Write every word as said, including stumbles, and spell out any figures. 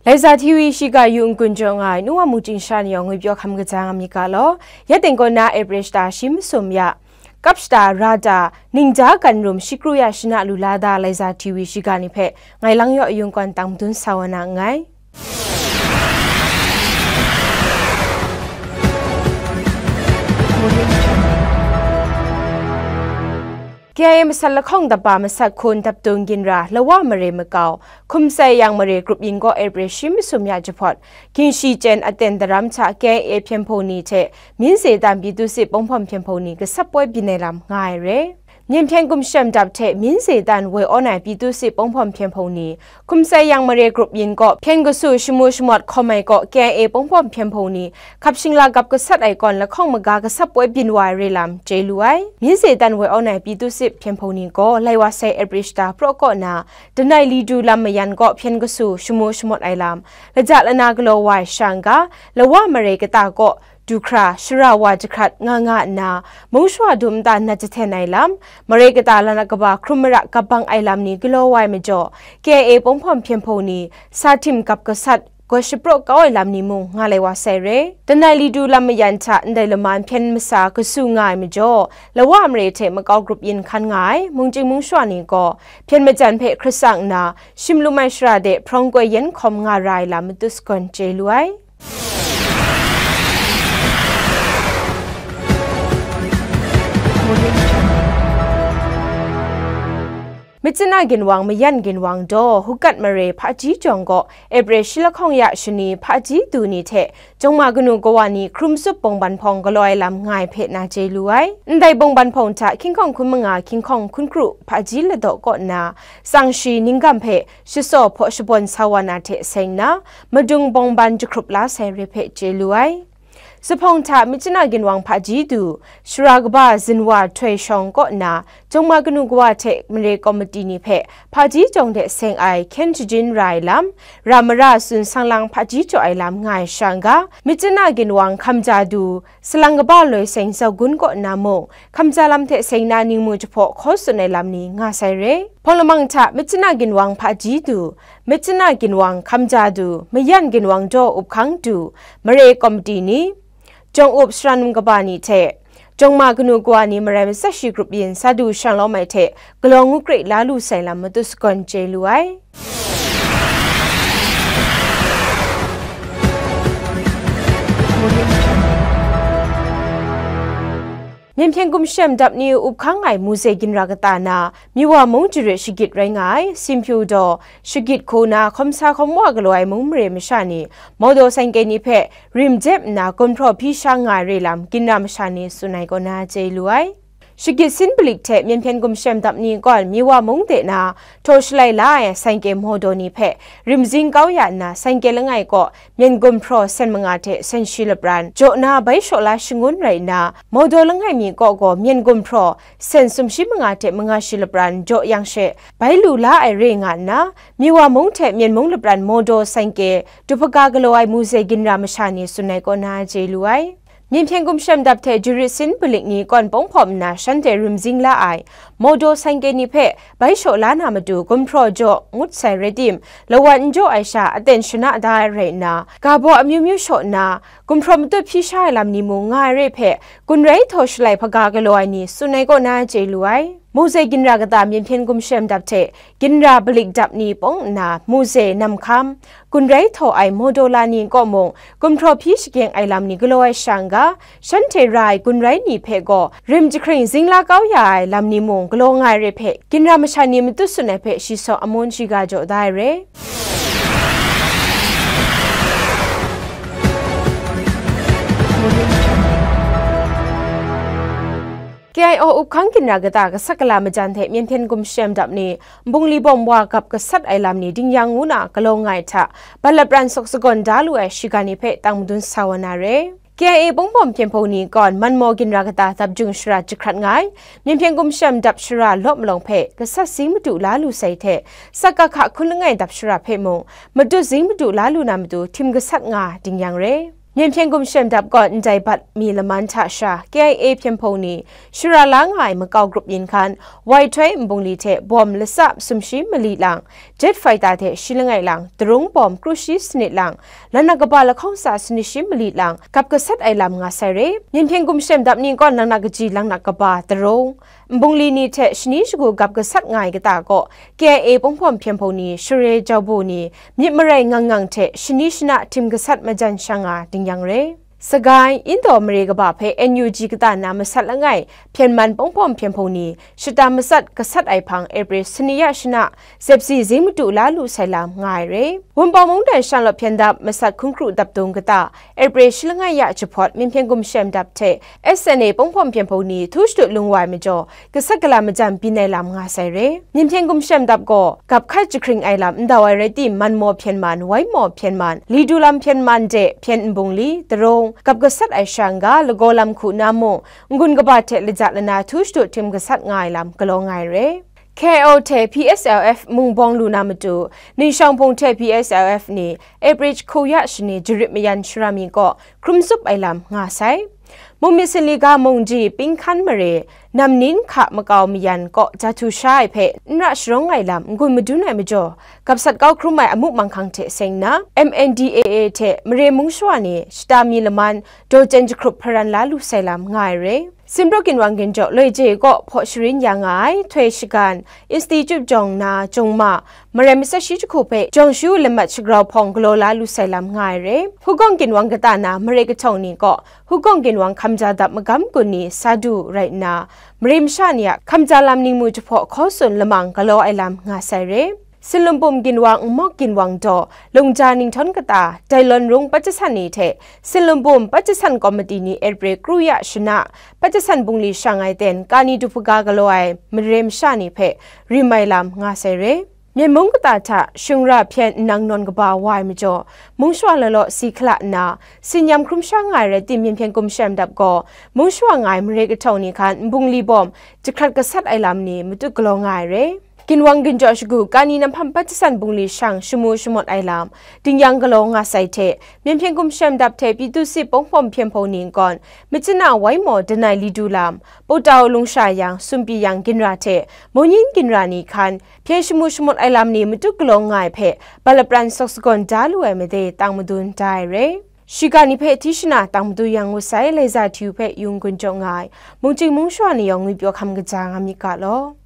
Laiza T V shiga yu n-gun jaw nga ai, nu wa mungchying sha ni yawng ngwipyaw hkam kaja nga myit ga law, ya teng kaw na April shata shi masum ya, kap shata ra ta, ningja gan rum shi kru ya shana lu la da Laiza T V shiga ni hpe ngai lang yaw yung kwan tang madun sa wa na nngai. K I A masat lahkawng dapa masat hkun daptung ginra Lawa mare makau, Hkum Sai Yang mare grup yin gaw April shi masum ya jahpawt, Gingshi Chyen aten daram hta K I A hpyen hpung ni hte Minze dan Pyithu Sit Ponghpawm hpyen hpung ni gasap poi byin ai lam nga ai re. Myen hpyen gumshem dap hte Minze dan woi awn ai Pyithu Sit Ponghpawm hpyen hpung ni, Hkum Sai Yang mare grup yin gaw hpyen kasu shamu shamawt hkawm ai gaw K I A Ponghpawm hpyen hpung ni, hkap shingla gap gasat ai kawn lahkawng maga gasap poi byin wa ai re lam chye lu ai. Minze dan woi awn ai Pyithu Sit hpyen hpung ni gaw lai wa sai April shata praw kaw na, Danai Lidu lam mayan gaw hpyen kasu shamu shamawt ai lam, laja lana galaw wa ai sha n-ga, Lawa mare kata gaw du hkra, shara wa jahkrat nga nga nna, mung shawa dum nta nat jahten ai lam, mare kata la na kaba hkrum mara gap bang ai lam ni galaw wa ai majaw, K I A Ponghpawm hpyen hpung ni, sa htim gap gasat, goi shapraw kau ai lam ni mung nga lai wa sai re. Danai Lidu lam mayan hta ndai laman hpyen masa kasu nga ai majaw, Lawa mare hte makau grup yin hkan nga ai mungchying mung shawa ni gaw, hpyen majan hpe hkrat tsang nna, shim lum ai shara de hprawng koi yen hkawm nga ra ai lam matut sagawn chye lu ai. Myitkyina ginwang mayan ginwang daw Hukat mare Hpaji jawng gaw April shi lahkawng ya shani Hpaji du ni hte jawng ma kanu kawa ni hkrum tsup bawng ban hpawng galaw ai lam nga ai hpe na chye lu ai. Ndai bawng ban hpawng hta hkying hkawng hkun manga hkying hkawng hkun kru Hpaji ladaw kaw nna, tsang shi ninggam hpe shasaw hpaw shabawn sa wa na hte seng nna, madung bawng ban jahkrup la sai re hpe chye lu ai. Zuphpawng hta Myitkyina ginwang Hpaji du, shara kaba Zinwa Htoi shawng kaw nna, jawng ma kanu kawa hte mare komiti ni hpe Hpaji jawng de seng ai hkyen shajin ra ai lam, ra mara tsun sang lang hpaji jaw ai lam nga ai sha n-ga, Myitkyina ginwang hkamja du, salang kaba loi seng zau gun kaw nna mung, hkamja lam hte seng na ningmu jahpaw hkaw tsun ai lam ni nga sai re. Hpawng lamang hta Myitkyina ginwang Hpaji du, Myitkyina ginwang hkamja du, mayan ginwang daw up hkang du, mare komiti ni, jawng up sara num kaba ni hte, jawng ma kanu kawa ni marai matsat shi grup yin sa du shanglawm ai hte galaw ngu kre la lu sai lam matut sagawn chye lu ai. Myen hpyen gumshem dap ni up hkang ai Muze ginra kata na, Miwa mung jarit shagit rai nga ai, Simpyu daw, shagit hku na hkawm sa hkawm wa galaw ai mung mare masha ni, Mawdaw Saingke ni hpe rim jep nna gumhpraw hpyi sha nga ai re lam, ginra masha ni tsun ai kaw na chye lu ai. Shagit sin palik hte myen hpyen gumshem dap ni gawn Miwa mung de na, htaw shalai la ai Saingke Mawdaw ni hpe rim zing kau ya nna, Saingke langai kaw myen gumhpraw sen manga hte sen shi lapran jaw na bai shaw la shangun rai nna, Mawdaw langai mi kaw gaw myen gumhpraw sen sumshi manga hte manga shi lapran jaw yang she, bai lu la ai re nga nna, Miwa mung hte Myen mung lapran Mawdaw Saingke du hpaga galaw ai Muze ginra masha ni tsun ai kaw na chye lu ai. Myen hpyen gumshem dap hte jarit sin palik ni kawn pawng hpawm nna shanhte rim zing la ai, Mawdaw Saingke ni hpe bai shaw la na matu gumhpraw jaw ngut sai rai tim, lawan n jaw ai sha aten shana da ai rai nna, ga baw amyu myu shaw nna, gumhpraw matut hpyi sha ai lam ni mung nga ai re hpe, gun rai htaw shalai hpaga galaw ai ni tsun ai kaw na chye lu ai. Muze ginra kata myen hpyen gumshem dap hte ginra palik dap ni pawng nna Muze namhkam, gun rai htaw ai Mawdaw la ni kaw mung gumhpraw hpyi shakeng ai lam ni galaw ai sha n-ga, shanhte ra ai gun rai ni hpe gaw rim jahkring zing la kau ya ai lam ni mung galaw nga ai re hpe, ginra masha ni matut tsun ai hpe shi saw amun shiga jaw da ai re. K I O up hkang ginra kata kasak kala majan hte myen hpyen gumshem dap ni, nbungli bawm wa gap gasat ai lam ni dingyang ngu na galaw nga ai hta, bat lapran sawk sagawn da lu ai shiga ni hpe tang madun sa wa na re. K I A Pongbawm Hpyen Hpung ni gawn Manmaw ginra kata dap jung shara jahkrat nga ai, myen hpyen gumshem dap shara lawp malawng hpe gasat zing madu la lu sai hte, Sakahka hkun langai dap shara hpe mung, matut zing madu la lu na matu htim gasat nga ding yang re. Myen Hpyen Gumshem Dap gaw ndai bat mi laman hta sha K I A hpyen hpung ni shara la nga ai makau grup yin hkan, wai htoi nbungli hte bawm latsa sumshi mali lang, jet fighter hte shi langai lang, darung bawm kru shi sanit lang, lanak kaba lahkawng sa sanit shi mali lang, gap gasat ai lam nga sai re. Myen Hpyen Gumshem Dap ni kaw lanak kaji lanak kaba, darung, nbungli ni hte shani shagu gap gasat nga ai kata kaw, K I A Pawngpawm hpyen hpung ni, share jau bu ni, myit marai ngang ngang hte shani shana htim gasat majan sha nga ding yang re. Sagai, Indaw mare kaba hpe N U G kata na masat langai, Hpyen Man Pawngpawm hpyen hpung ni, shata matsat gasat ai hpang April sani ya shana, zepsi zing matu la lu sai lam nga ai re. Wunpawng mungdan shanglawt hpyen dap masat hkun kru dap dung kata, April shi langai ya jahpawt Myen Hpyen Gumshem Dap hte S N A Pawngpawm hpyen hpung ni htu shadut lung wa ai majaw, gasat gala majan byin ai lam nga sai re. Myen Hpyen Gumshem Dap gaw, gap hkat jahkring ai lam ndau ai rai tim, Man Maw hpyen man, Wai Maw hpyen man, Li Du Lam hpyen man de, hpyen nbungli, darung, gap gasat ai sha n-ga, lagaw lam hku na mung, n-gun kaba hte laja lana htu shadut htim gasat nga ai lam galaw nga ai re. K I O hte P S L F mung bawng lu na matu, Ningshawng Hpung hte P S L F ni April hku ya shani jarit mayan shara mi kaw hkrum tsup ai lam nga sai. Mung myit sinli ga mung ji, Pinghkan mare, Namnin hka makau mayan kaw jahtu sha ai hpe n ra sharawng ai lam n-gun madun ai majaw, gapsat kau hkrum ai amu manghkang hte seng nna, M N D A A hte mare mung shawa ni shata mi laman daw jen jahkrup hparan la lu sai lam nga ai re. Sinpraw ginwang ginjaw loi je kaw hpaw sharin ya nga ai htoi shagan, Institute jawng na jawng ma, marai matsat shi jahku hpe jawng shu lamat shagrau hpawng galaw la lu sai lam nga ai re. Hugawng ginwang kata na mare kahtawng ni kaw, Hugawng ginwang hkamja dap magam gun ni sa du rai nna, mare masha ni a hkamja lam ningmu jahpaw hkaw tsun lamang galaw ai lam nga sai re. Sinlumpum ginwang, Nmawk ginwang daw, Lungja Ninghtawng kata, Dailon Rung Pajasan ni hte Sinlumpum Pajasan Komiti ni April kru ya shana, Pajasan bungli shang ai ten kani du hpaga galaw ai mare masha ni hpe rim ai lam nga sai re. Myen mung kata hta shungra hpyen nnang nawn kaba wa ai majaw, mung shawa law law si hkala nna, sinyam hkrum sha nga ai rai tim, Myen Hpyen Gumshem Dap gaw, mung shawa nga ai mare kahtawng ni hkan nbungli bawm jahkrat gasat ai lam ni matut galaw nga ai re. Ginwang ginjaw shagu kani na hpam Pajasan bungli shang shamu shamawt ai lam, ding yang galaw nga sai hte, Myen Hpyen Gumshem Dap hte Pyithu Sit Pawngpawm hpyen hpung ni nkawn, Myitkyina Wai Maw Danai Li Du Lam, Putau Lungsha Yang, Sumpi Yang ginra hte Mungyin ginra ni hkan, hpyen shamu shamawt ai lam ni matut galaw nga ai hpe, bat lapran sawk sagawn da lu ai made tang madun da ai re. Shiga ni hpe hti shana tang madu yang ngut sai, Laiza Hti hpe yung gun jaw nga ai, mungchying mung shawa ni yawng ngwipyaw hkam kaja nga myit ga law.